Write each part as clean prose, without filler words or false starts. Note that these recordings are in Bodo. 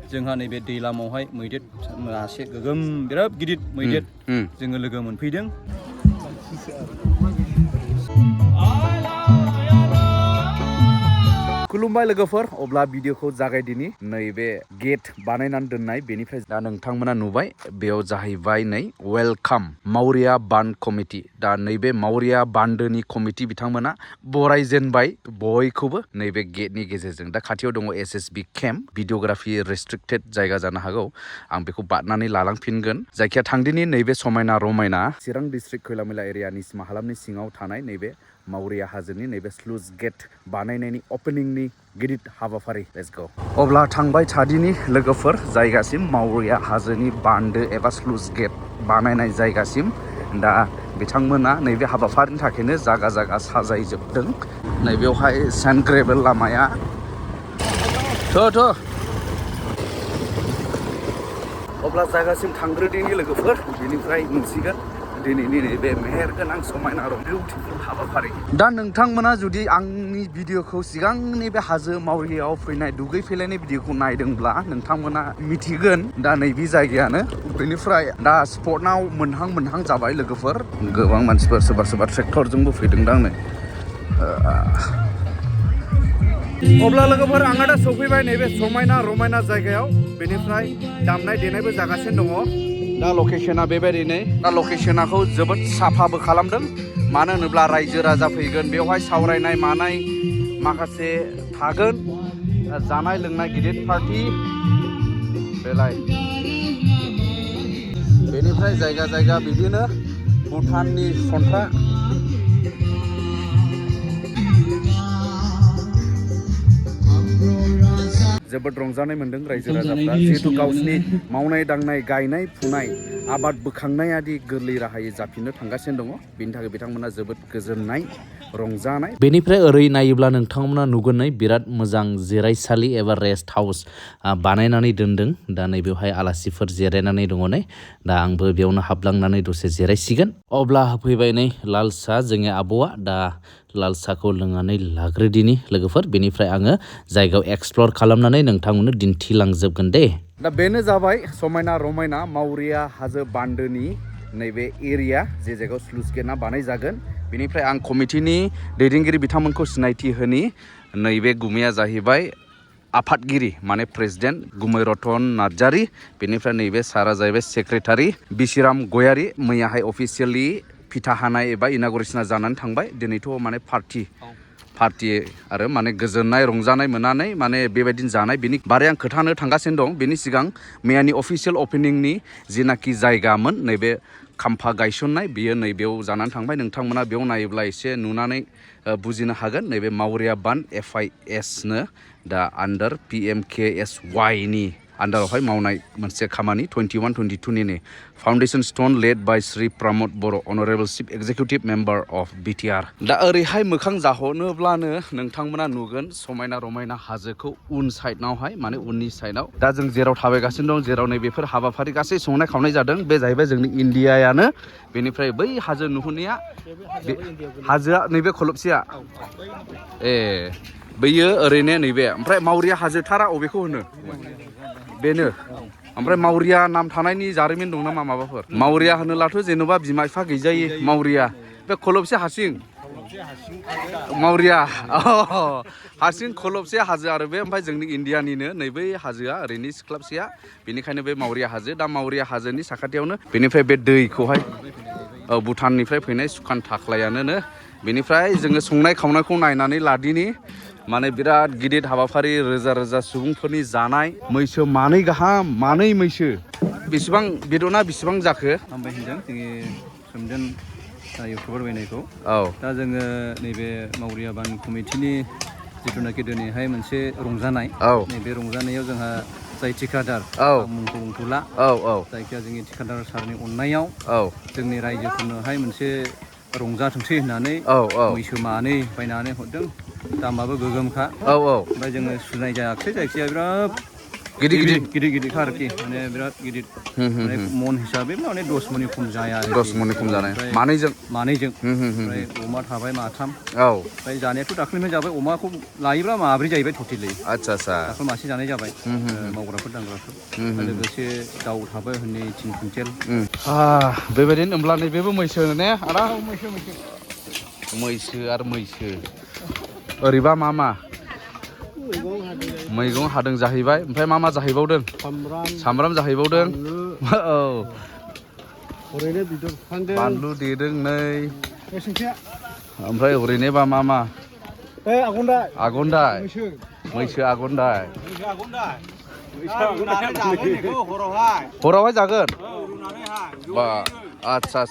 जोंहा नैबे दैलामावहाय मैदेर मासे गोगोम बिराद गिदिर मैदेर जोङो लोगो मोनफैदों। खुलुमबाय लोगोफोर, अब्ला भिडिअखौ जागायदिनि। नैबे गेट बानायनानै दोननाय बेनिफ्राय दा नोंथांमोना नुबाय बेयाव जाहैबाय नै वेलकाम मावरिया बान्ध कमिटि। दा नैबे मावरिया बान्दोनि कमिटि बिथांमोना बरायजेनबाय बयखौबो नैबे गेटनि गेजेरजों। दा खाथियाव दङ SSB केम्प, भिडिअग्राफि रेस्ट्रिक्टेड जायगा जानो हागौ, आं बेखौ बारनानै लालांफिनगोन। जायखिया थांदिनि नैबे समायना रमायना चिरां डिस्ट्रिक्ट खैलामैला एरिया निचिमा हालामनि सिङाव थानाय नैबे मावरिया हाजोनि नैबे स्लुइस गेट बानायनायनि अपेनिंनि गिदिर हाबाफारि। Let's go. अब्ला थांबाय थादिनि लोगोफोर जायगासिम, मावरिया हाजोनि बान्दो एबा स्लुइस गेट बानायनाय जायगासिम। दा बिथांमोना नैबे हाबाफारिनि थाखायनो जागा जागा साजायजोबदों। नैबेयावहाय सेन्ड ग्रेभेल लामाया अब्ला जायगासिम थांग्रोदिनि लोगोफोर, बेनिफ्राय नुसिगोन दिनैनि नैबे मेहेरगोनां समायना बिउटिफुल हाबाफारि। दा नोंथांमोना जुदि आंनि भिडिअखौ सिगांनि बे हाजो मावरियाव फैनाय दुगैफैलायनाय भिडिअखौ नायदोंब्ला नोंथांमोना मिथिगोन दा नैबे जायगायानो। बेनिफ्राय दा स्पटआव मोनहां जाबाय लोगोफोर। गोबां मानसिफोर सोरबा ट्रेक्टरजोंबो फैदोंदां नै। अब्ला लोगोफोर आंहा दा सफैबाय नैबे समायना रमायना जायगायाव। बेनिफ्राय दामनाय देनायबो जागासिनो दङ। दा लकेशना बेबायदिनो, दा लकेशनाखौ जोबोद साफाबो खालामदों। मानो होनोब्ला रायजो राजा फैगोन, बेवहाय सावरायनाय मानाय माखासे थागोन, जानाय लोंनाय गिदिर पार्टि बेलाय। बेनिफ्राय जायगा बिदिनो भुटाननि सन्थ्रा। जोबोद रंजानाय मोन्दों रायजो राजाफ्रा, जिहेतु गावसिनि मावनाय दांनाय गायनाय फुनाय आबाद बोखांनायादि गोरलै राहायै जाफिननो थांगासिनो दङ। बेनि थाखाय बिथांमोना जोबोद गोजोननाय रंजानाय। बेनिफ्राय ओरै नायोब्ला नोंथांमोना नुगोन नै बिराद मोजां जिरायसालि एबा रेस्ट हाउस बानायनानै दोनदों। दा नैबेवहाय आलासिफोर जिरायनानै दङ नै। दा आंबो बेयावनो हाबलांनानै दसे जिरायसिगोन। अब्ला होफैबाय नै लाल साहा जोंनि आब'आ। दा लाल साहाखौ लोंनानै लाग्रोदिनि लोगोफोर, बेनिफ्राय आङो जायगायाव एक्सप्लर खालामनानै नोंथांमोननो दिन्थिलांजोबगोन दे। दा बेनो जाबाय समायना रमायना मावरिया हाजो बान्दोनि नैबे एरिया, जे जायगायाव स्लुइस गेटआ बानायजागोन। बेनिफ्राय आं कमिटिनि दैदेनगिरि बिथांमोनखौ सिनायथि होनि। नैबे गुमैया जाहैबाय आफादगिरि माने प्रेसिडेन्ट गुमै रतन नार्जारि। बेनिफ्राय नैबे सारा जाहैबाय सेक्रेटारि बिसिराम गयारि। मैयाहाय अफिसियेलि फिथा हानाय एबा इनागुरेसना जानानै थांबाय। दिनैथ' माने पार्टि आरो माने गोजोननाय रंजानाय मोननानै माने बेबायदिनो जानाय। बेनि बारै आं खोथानो थांगासिनो दं। बेनि सिगां मैयानि अफिसियेल अपेनिंनि जिनाखि जायगामोन नैबे खाम्फा गायसननाय, बियो नैबेयाव जानानै थांबाय। नोंथांमोना बेयाव नायोब्ला एसे नुनानै बुजिनो हागोन। नैबे मावरिया बान्ध FIS नो दा आन्डार PMKSY नि आन्डारावहाय मावनाय मोनसे खामानि 21-22 नि foundation stone laid by Shri Pramod Boro' honourable chief executive member of BTR। दा ओरैहाय मोखां जाहरनोब्लानो नोंथांमोना नुगोन समायना रमायना हाजोखौ उन साइडनावहाय, माने उननि साइडआव। दा जों जेराव थाबायगासिनो दं, जेराव नैबेफोर हाबाफारि गासै संनाय खावनाय जादों, बे जाहैबाय जोंनि इण्डियायानो। बेनिफ्राय बै हाजो नुहुरनाया हाजोआ नैबे खलबसेया बैयो ओरैनो नैबे। ओमफ्राय मावरिया हाजोथारा अबेखौ होनो? बेनो। ओमफ्राय मावरिया नाम थानायनि जारिमिन दं नामा माबाफोर? मावरिया होनोब्लाथ' जेन'बा बिमा बिफा गैजायै मावरिया। बे खलबसे हासिं मावरिया हासिं खलबसे हाजो आरो बे। ओमफ्राय जोंनि इण्डियानिनो नै बै हाजोआ ओरैनो सिख्लाबसेया, बेनिखायनो बे मावरिया हाजो। दा मावरिया हाजोनि साखाथियावनो बेनिफ्राय बे दैखौहाय भुटाननिफ्राय फैनाय सुखान थाख्लायानो। बेनिफ्राय जोङो संनाय खावनायखौ नायनानै लादिनि। माने बिराद गिदिर हाबाफारि, रोजा सुबुंफोरनि जानाय। मैसो मानै गाहाम, मानै मैसो। बेसेबां बेदना बेसेबां जाखो? हामबाय होनदों जोंनि सोमदोन इउटुबार बायनायखौ। दा जोङो नैबे मावरिया बान्ध कमिटिनि जिथुनाखि दिनैहाय मोनसे रंजानाय, नैबे रंजानायाव जोंहा जाय थिखादार, मुंखौ बुंथ'ला, जायखिया जोंनि थिखादार सारनि अननायाव जोंनि रायजोफोरनोहाय मोनसे रंजाथोंसै होननानै मैसो मानै बायनानै हरदों। दामाबो गोगोमखा। ओमफ्राय जोङो सुनाय जायाखै, जायखिजाया बिराद गिदिर आरोखि माने बिराद गिदिर माने मन हिसाबै माने 10 मननि खम जाया 10 मननि खम जानाय मानैजों ओमफ्राय अमा थाबाय माथाम औ ओमफ्राय जानायाथ' दाख्लैनिफ्राय जाबाय अमाखौ लायोब्ला माब्रै जाहैबाय टटेलि आच्छा दाख्लै मासे जानाय जाबाय मावग्राफोर दांग्राफोर लोगोसे दाउ थाबाय हनै 3 कुइन्टेल बेबायदिनो होमब्ला नैबेबो मैसो ने आदा मैसो आरो मैसो ओरैबा मा मैगं हादों जाहैबाय ओमफ्राय मा जाहैबावदों सामब्राम जाहैबावदों औ बानलु देदों नै ओमफ्राय हरैनायबा मा आगनदाय मैसो आगनदाय हरावहाय जागोन बा आच्छा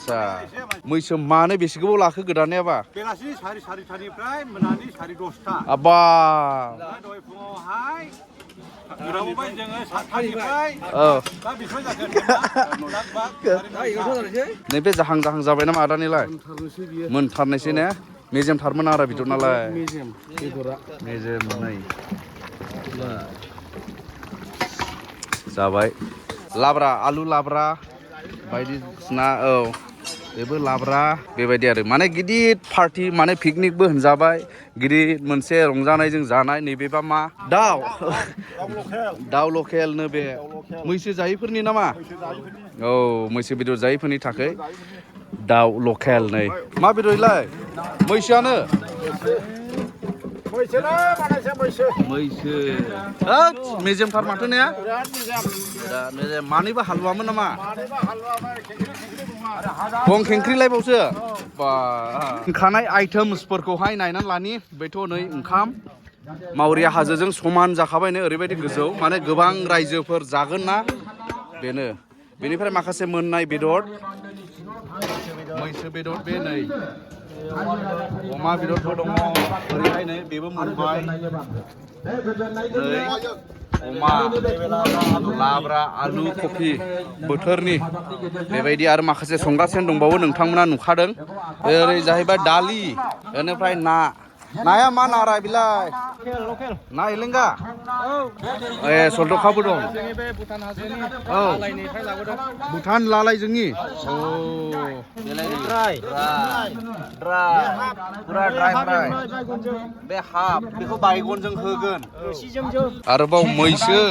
मैसो मानो बेसे गोबाव लाखो गोदानायाबा बेलासिनि 4:30निफ्राय मोनानि 10:30 आबा दहाय फुङावहाय गोदावबाय जोङो 7:00निफ्राय दा बेखौ जागोन नैबे जाहां जाबाय नामा आदानिलाय मोनथारनोसै ने मेजेमथारमोन आरो बिदर नालाय मेजेम नै जाबाय लाब्रा आलु लाब्रा बायदिसिना औ बेबो लाब्रा बेबायदि आरो माने गिदिर पार्टि माने पिकनिकबो होनजाबाय गिदिर मोनसे रंजानायजों जानाय नैबेबा मा दाउ लकेलनो बे मैसो जायैफोरनि नामा औ मैसो बेदर जायैफोरनि थाखाय दाउ लकेल नै मा बेदरलाय मैसोआनो मैसो मेजेमथार माथो ने मानैबो हालुवामोन नामा गं खेंख्रिलायबावसो बा ओंखानाय आइटेम्सफोरखौहाय नायनानै लानि बेथ' नै ओंखाम मावरिया हाजोजों समान जाखाबाय नै ओरैबायदि गोजौ माने गोबां रायजोफोर जागोन ना बेनिफ्राय माखासे मोननाय बेदर मैसो बेदर बे नै अमा बेदरबो दङ ओरैहाय नै बेबो मोनबाय अमा लाब्रा आलु कफि बोथोरनि बेबायदि आरो माखासे संगासिनो दंबावो नोंथांमोना नुखादों ओरै जाहैबाय दालि बेनिफ्राय नाया मा नारा बिलाय ना एलेंगा सलदखाबो दं औ भुटान लालाय जोंनि बे हाफ बेखौ बायगनजों होगोन आरोबाव मैसो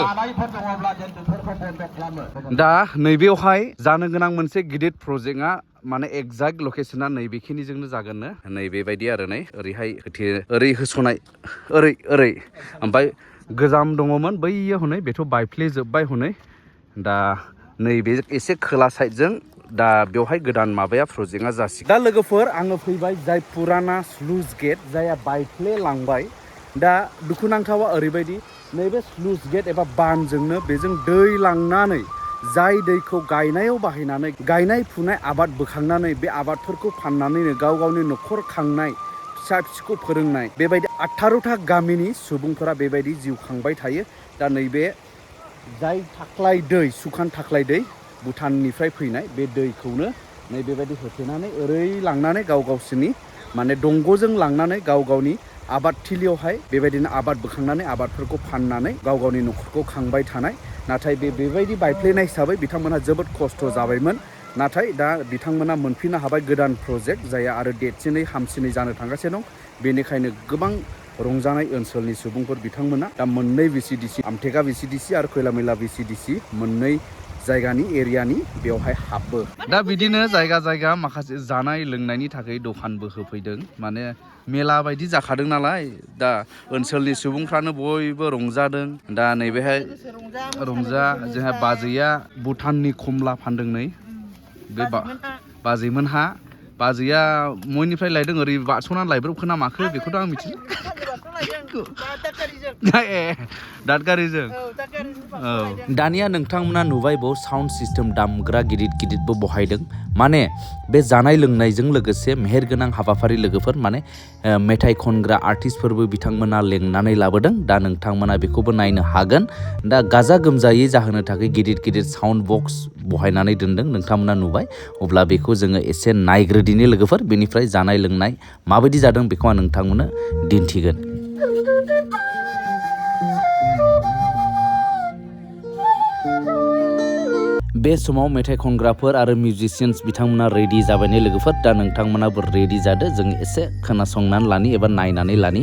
दा नैबेयावहाय जानो गोनां मोनसे गिदिर प्रजेक्टआ माने एक्जाक्ट लकेशना नैबेखिनिजोंनो जागोननो नैबेबायदि आरो नै ओरैहाय ओरै होस'नाय ओरै ओमफ्राय गोजाम दङमोन बैयो हनै बेथ' बायफ्लेजोब्बाय हनै दा नैबे एसे खोला साइडजों दा बेवहाय गोदान माबाया प्रजेक्टआ जासिगोन दा लोगोफोर आङो फैबाय जाय पुराना स्लुइस गेट जायहा बायफ्लेलांबाय दा दुखुनांथावा ओरैबायदि नैबे स्लुइस गेट एबा बानजोंनो बेजों दै लांनानै जाय दैखौ गायनायाव बाहायनानै गायनाय फुनाय आबाद बोखांनानै बे आबादफोरखौ फाननानैनो गाव गावनि न'खर खांनाय फिसा फिसौखौ फोरोंनाय बेबायदि 18टा गामिनि सुबुंफोरा बेबायदि जिउ खांबाय थायो दा नैबे जाय थाख्लाय दै सुखान थाख्लाय दै भुटाननिफ्राय फैनाय बे दैखौनो नैबेबायदि होथेनानै ओरै लांनानै गावसोरनि माने दंग'जों लांनानै गाव गावनि आबादथिलियावहाय बेबायदिनो आबाद बोखांनानै आबादफोरखौ फाननानै गाव गावनि न'खरखौ खांबाय थानाय नाथाय बेबायदि बायफ्लेनाय हिसाबै बिथांमोनहा जोबोद खस्थ' जाबायमोन नाथाय दा बिथांमोना मोनफिननो हाबाय गोदान प्रजेक्ट जायहा आरो देरसिनै हामसिनै जानो थांगासिनो दं बेनिखायनो गोबां रंजानाय ओनसोलनि सुबुंफोर बिथांमोना दा मोननै VCDC आमटेका VCDC आरो खैलामैला VCDC मोननै जायगानि एरियानि बेवहाय हाबो दा बिदिनो जायगा माखासे जानाय लोंनायनि थाखाय दखानबो होफैदों माने मेला बायदि जाखादों नालाय दा ओनसोलनि सुबुंफ्रानो बयबो रंजादों दा नैबेहाय जोंहा बाजैया भुटाननि खमला फानदों नै बे बाजैमोनहा बाजैया मयनिफ्राय लायदों ओरै बारस'नानै लायब्रबखो ना माखो बेखौथ' आं मिथिला दादगारिजों औ दानिया नोंथांमोना नुबाय बाव साउन्ड सिस्टेम दामग्रा गिदिरबो बहायदों माने बे जानाय लोंनायजों लोगोसे मेहेरगोनां हाबाफारि लोगोफोर माने मेथाइ खनग्रा आर्टिस्टफोरबो बिथांमोना लेंनानै लाबोदों दा नोंथांमोना बेखौबो नायनो हागोन दा गाजा गोमजायै जाहोनो थाखाय गिदिर साउन्ड बक्स बहायनानै दोनदों नोंथांमोना नुबाय अब्ला बेखौ जोङो एसे नायग्रोदिनि लोगोफोर बेनिफ्राय जानाय लोंनाय माबायदि जादों बेखौ आं नोंथांमोननो दिन्थिगोन बे समाव मेथाइ खनग्राफोर आरो मिउजिशियान्स बिथांमोना रेडि जाबायनि लोगोफोर दा नोंथांमोनाबो रेडि जादो जों एसे खोनासंनानै लानि एबा नायनानै लानि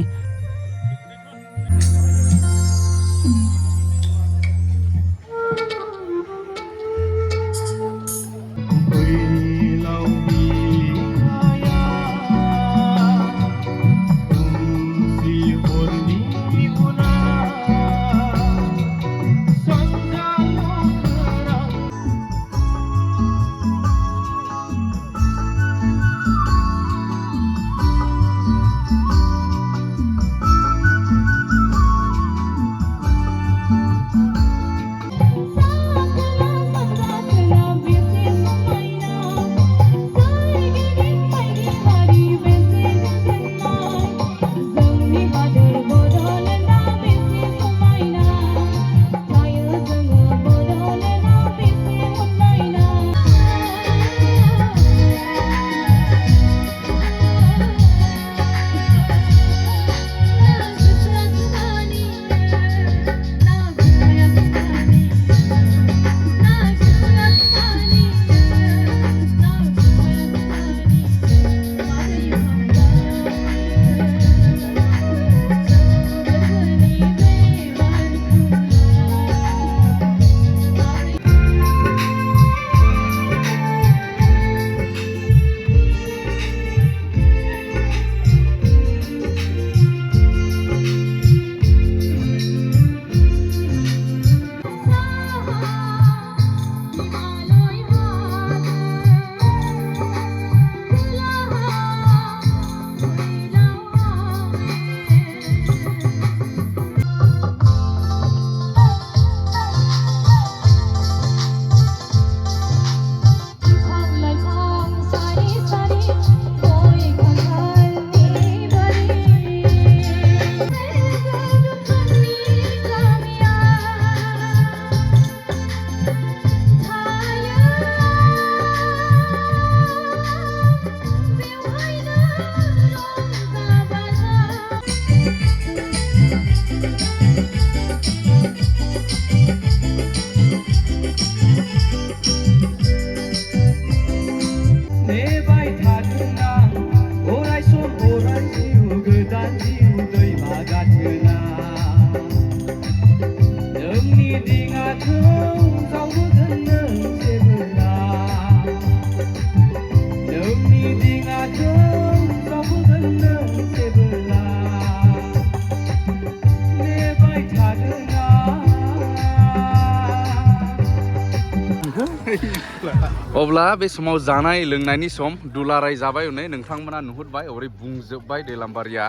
अब्ला बे समाव जानाय लोंनायनि सम दुलाराय जाबाय हनै नोंथांमोना नुहुरबाय ओरै बुंजोबबाय दैलामबारिया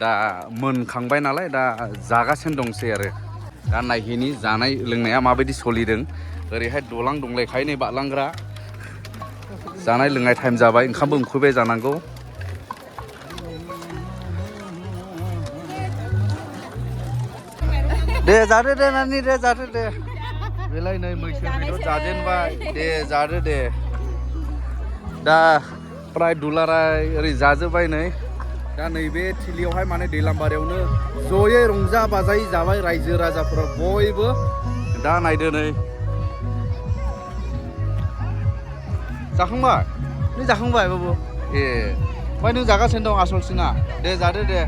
दा मोनखांबाय नालाय दा जागासिनो दंसै आरो दा नायहैनि जानाय लोंनाया माबायदि सोलिदों ओरैहाय दलां दंलायखायो नै बारलांग्रा जानाय लोंनाय टाइम जाबाय ओंखामबो उखैबाय जानांगौ दे जादो दे नानि दे जादो दे बेलाय नै मैसो बेदर जाजेनबाय दे जादो दे दा प्राय दुलाराय ओरै जाजोब्बाय नै दा नैबे थिलियावहाय माने दैलामबारियावनो जयै रंजा बाजायै जाबाय रायजो राजाफोरा बयबो दा नायदो नै जाखांबाय नों जाखांबाय बाबु ए ओमफ्राय नों जागासिनो दं आसलसिना दे जादो दे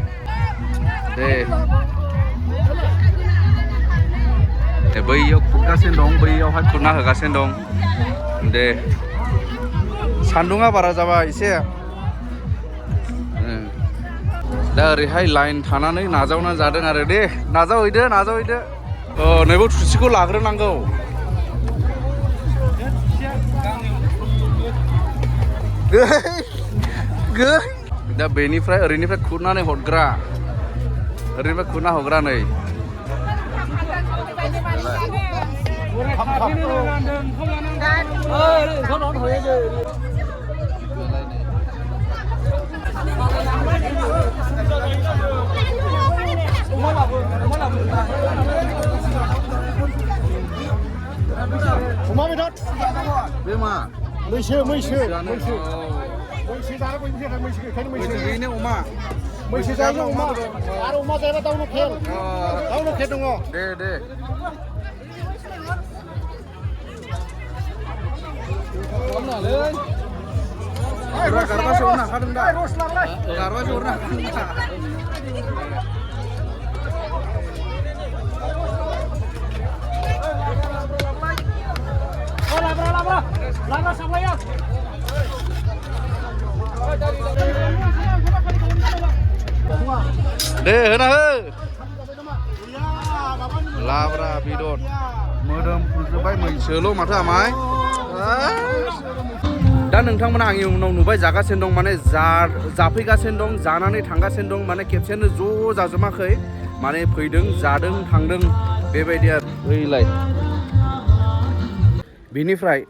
बैयाव खुरगासिनो दं बैयावहाय खुरना होगासिनो दं दे सान्दुङा बारा जाबाय एसे दा ओरैहाय लाइन थानानै नाजावना जादों आरो दे नाजावहैदो अ नैबो थुसिखौ लाग्रोनांगौ दा बेनिफ्राय ओरैनिफ्राय खुरनानै हरग्रा नै अमा बेदर बे मा मैसो जानो मैसो बेनो अमा मैसो जायो अमा आरो अमा जायोबा दाउ लकेल दङ दे Garba sahurna kadang dah. Garba sahurna. Labra sampai ya. Deh, hena he. Labra bidot. Modem फुजोबबाय मैसोल' माथो आमाय दा नोंथांमोना आंनि उनाव नुबाय जागासिनो दं माने जाफैगासिनो दं जानानै थांगासिनो दं माने खेबसेनो ज' जाजोबाखै माने फैदों जादों थांदों बेबायदि आरो ओइलाय बेनिफ्राय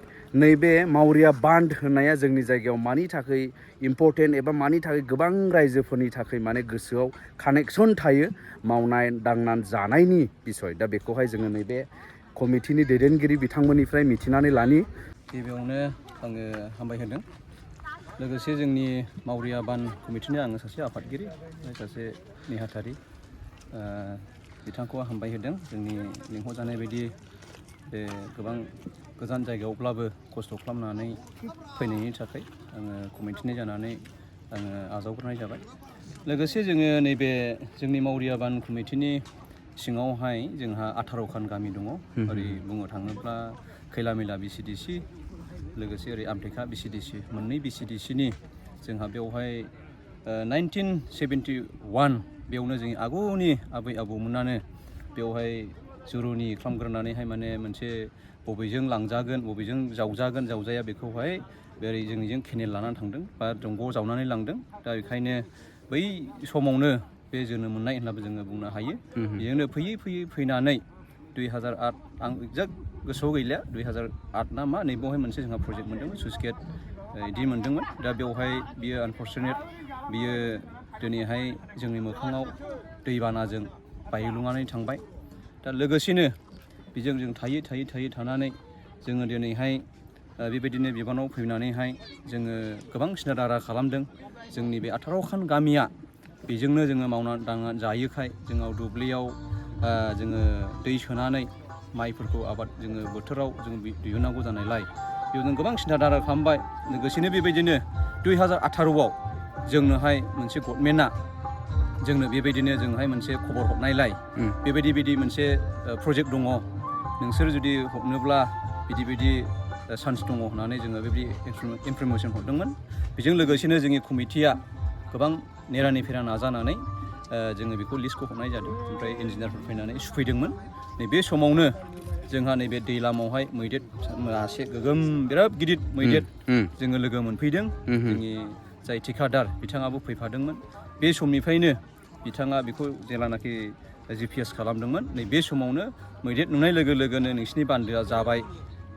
नैबे मावरिया बान्ध होननाया जोंनि जायगायाव मानि थाखाय इम्परटेन्ट एबा मानि थाखाय गोबां रायजोफोरनि थाखाय माने गोसोआव कानेक्सन थायो मावनाय दांनानै जानायनि बिसय दा बेखौहाय जोङो नैबे कमिटिनि दैदेनगिरि बिथांमोननिफ्राय मिथिनानै लानि गिबियावनो आङो हामबाय होदों लोगोसे जोंनि मावरिया बान्ध कमिटिनि आङो सासे आफादगिरि सासे नेहाथारि बिथांखौ हामबाय होदों जोंनि लिंहरजानाय बायदि बे गोबां गोजान जायगायावब्लाबो खस्थ' खालामनानै फैनायनि थाखाय आङो कमिटिनि जानानै आङो आजावग्रोनाय जाबाय लोगोसे जोङो नैबे जोंनि मावरिया बान्ध कमिटिनि सिङावहाय जोंहा 18खान गामि दङ ओरै बुंनो थाङोब्ला खैलामैला बिसिडिसि लोगोसे ओरै आमथेखा बिसिडिसि मोननै बिसिडिसिनि जोंहा बेवहाय 1971 बेयावनो जोंनि आगुनि आबै आबौमोनानो बेवहाय जुरुनि खालामग्रोनानैहाय माने मोनसे बबेजों लांजागोन बबेजों जावजागोन जावजाया बेखौहाय ओरै जोंनिजों केनेल लानानै थांदों बा दंग' जावनानै लांदों दा बेखायनो बै समावनो बे जोनोम मोननाय होननाबो जोङो बुंनो हायो बेजोंनो फैयै फैयै फैनानै 2008 आं एक्जाक्ट गोसोआव गैलिया 2008 ना मा नैबावहाय मोनसे जोंहा प्रजेक्ट मोन्दोंमोन सुइस गेट बिदि मोन्दोंमोन दा बेवहाय बियो आनफर्चुनेट बियो दिनैहाय जोंनि मोखाङाव दैबानाजों बायग्लुंनानै थांबाय दा लोगोसेनो बेजों जों थायै थानानै जोङो दिनैहाय बेबायदिनो बिबानाव फैनानैहाय जोङो गोबां सिन्था दारा खालामदों जोंनि बे 18खान गामिया बेजोंनो जोङो मावनानै दांनानै जायोखाय जोंनाव दुब्लियाव जोङो दै सोनानै माइफोरखौ आबाद जोङो बोथोराव जों दिहुननांगौ जानायलाय बेयाव जों गोबां सिन्था दारा खालामबाय लोगोसेनो बेबायदिनो 2018आव जोंनोहाय मोनसे गभर्नमेन्टआ जोंनो बेबायदिनो जोंहाय मोनसे खबर हरनायलाय बेबायदि मोनसे प्रजेक्ट दङ नोंसोर जुदि हरनोब्ला बिदि चान्स दङ होननानै जोङो बेबायदि इनफरमेसन हरदोंमोन बेजों लोगोसेनो जोंनि कमिटिया गोबां नेरानि फेरा नाजानानै जोङो बेखौ लिस्टखौ हरनाय जादों ओमफ्राय इन्जिनियारफोर फैनानै सुफैदोंमोन नैबे समावनो जोंहा नैबे दैलामावहाय मैदेर मासे गोगोम बिराद गिदिर मैदेर जोङो लोगो मोनफैदों जोंनि जाय थिखादार बिथाङाबो फैफादोंमोन बे समनिफ्रायनो बिथाङा बेखौ जेलानाखि GPS खालामदोंमोन नैबे समावनो मैदेर नुनाय लोगो लोगोनो नोंसिनि बान्दोआ जाबाय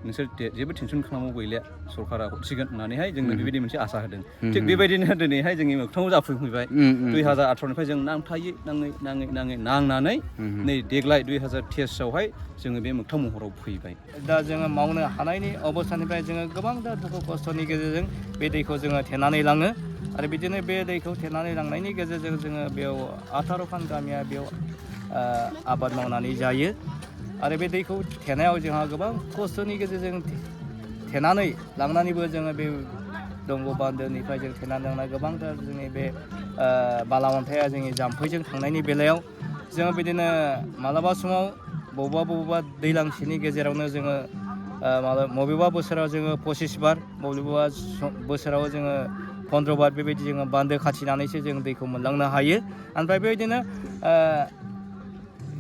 नोंसोर जेबो टेनसन खालामनांगौ गैलिया सरकारा हरसिगोन होननानैहाय जोंनो बेबायदि मोनसे आसा होदों थिग बेबायदिनो दिनैहाय जोंनि मोगथाङाव जाफैबाय 2018निफ्राय जों नांनानै नै देग्लाय 2023आवहाय जोङो बे मोगथां महराव फैबाय दा जोङो मावनो हानायनि अबस्थानिफ्राय जोङो गोबांथार दुखु खस्थ'नि गेजेरजों बे दैखौ जोङो थेनानै लाङो आरो बिदिनो बे दैखौ थेनानै लांनायनि गेजेरजों जोङो बेयाव 18खान गामिया बेयाव आबाद मावनानै जायो आरो बे दैखौ थेनायाव जोंहा गोबां खस्थ'नि गेजेरजों थेनानै लांनानैबो जोङो बे दंग' बान्दोनिफ्राय जों थेनानै लांनाय गोबांथार जोंनि बे बाला अन्थाइया जोंनि जाम्फैजों थांनायनि बेलायाव जोङो बिदिनो मालाबा समाव बबेबा दैलांसेनि गेजेरावनो जोङो बबेबा बोसोराव जोङो 25 बार बबेबा बोसोराव जोङो 15 बार बेबायदि जोङो बान्दो खाथिनानैसो जों दैखौ मोनलांनो हायो ओमफ्राय बेबायदिनो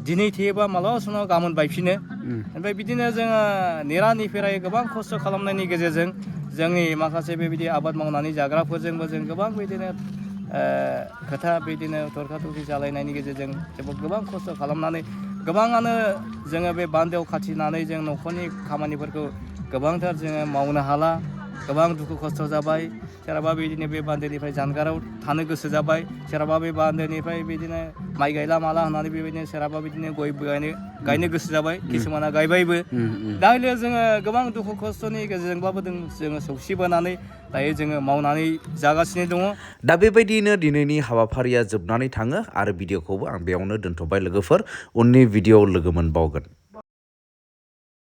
दिनै थेयोबा मालाबा समाव गाबोन बायफिनो ओमफ्राय बिदिनो जोङो नेरानिफेरायै गोबां खस्थ' खालामनायनि गेजेरजों जोंनि माखासे बेबायदि आबाद मावनानै जाग्राफोरजोंबो जों गोबां बिदिनो खोथा बिदिनो थरखा-थरखि जालायनायनि गेजेरजों जोबोद गोबां खस्थ' खालामनानै गोबाङानो जोङो बे बान्दोआव खाथिनानै जों न'खरनि खामानिफोरखौ गोबांथार जोङो मावनो हाला गोबां दुखु खस्थ' जाबाय सोरहाबा बिदिनो बे बान्दोनिफ्राय जानगाराव थानो गोसो जाबाय सोरहाबा बे बान्दोनिफ्राय बिदिनो माइ गायला माला होननानै बेबायदिनो सोरहाबा बिदिनो गय गायनो गोसो जाबाय किसुमाना गायबायबो दा जोङो गोबां दुखु खस्थ'नि गेजेरजोंबाबो जोङो सौसिबोनानै दायो जोङो मावनानै जागासिनो दङ दा बेबायदियैनो दिनैनि हाबाफारिया जोबनानै थाङो आरो भिडिअखौबो आं बेयावनो दोनथ'बाय लोगोफोर उननि भिडिअआव लोगो मोनबावगोन